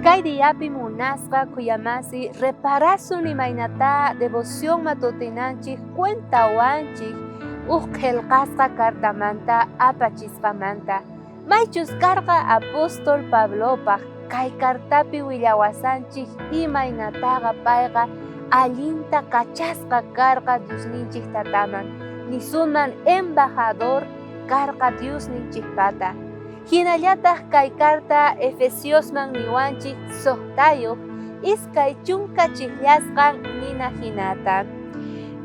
Kay diapi munasqa khuyamasi reparasun imaynatá devoción matutinanchik cuentawanchik uj qhelqasqa cartamanta apachisqamanta. Maychus karqa apóstol Pablopaj kay cartapi willawasanchik imaynataqa payqa allinta kachasqa karqa Diosninchik tataman, nisuman embajador karqa Diosninchikpata. Jinallataj kay carta Efesiosman niwanchik sojtayoj 20 chijllasqan nina jinata.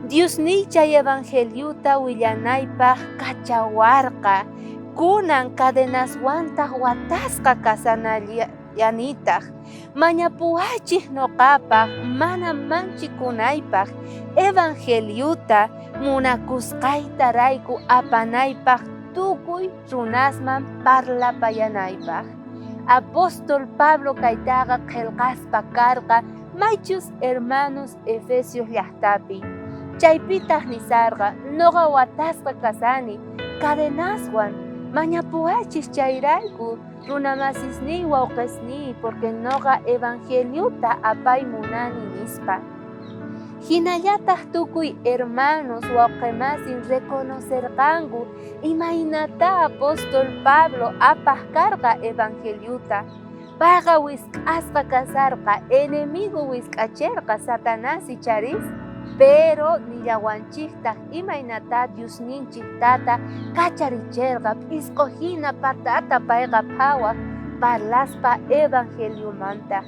Diosniy chay evangeliota willanaypaj kachawarqa, kunan cadenaswantaj watasqa kasanallanitaj. Mañapuwaychej noqapaj mana manchikunaypaj evangeliota munakusqaytarayku apanaypaj tukuy runasman parlapayanaypaj. Apóstol Pablo kaytaqa qhelqaspa karqa maychus hermanos Efesios llajtapi. Chaypitaj nisarqa, noqa watasqa kasani cadenaswan, mañapuwaychej chayrayku runamasisniy wawqesniy, porque noqa evangeliota apay munani, nispa. Jinallataj tukuy hermanos wawqemasin reconocerqanku imaynatá apóstol Pablo apaj karqa evangeliota. Payqa wisk'asqa kasarqa, enemigo wisk'acherqa Satanás icharis, pero nillawanchejtaj imaynatá Diosninchej Tata kacharicherqa p'isqo jina patata payqa phawaj parlaspa evangeliomanta.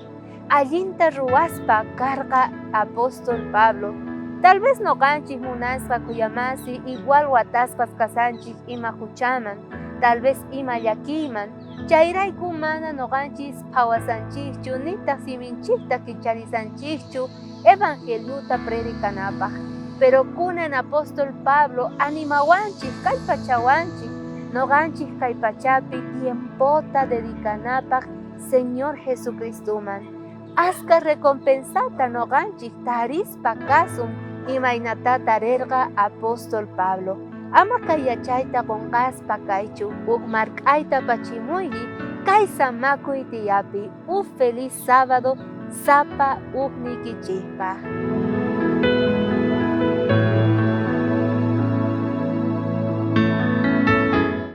Allinta ruwaspa karqa apóstol Pablo. Tal vez noqanchej munasqa khuyamasi igual watasqas kasanchej ima juchaman, tal vez ima llakiyman. Chayrayku mana noqanchis phawasanchejchu nitaj siminchejta kicharisanchejchu evangeliota predicanapaj. Pero kunan apóstol Pablo animawanchej, kallpachawanchej noqanchej kay pachapi tiempota dedicanapaj Señor Jesucristoman. Aska recompensata noqanchej tarispa kasun imaynatá tarerqa apóstol Pablo. Ama kay yachayta qonqaspa kaychu, uj mark'ayta pachimuyki kay samakuy diapi, uj feliz sábado sapa ujniykichejpaj.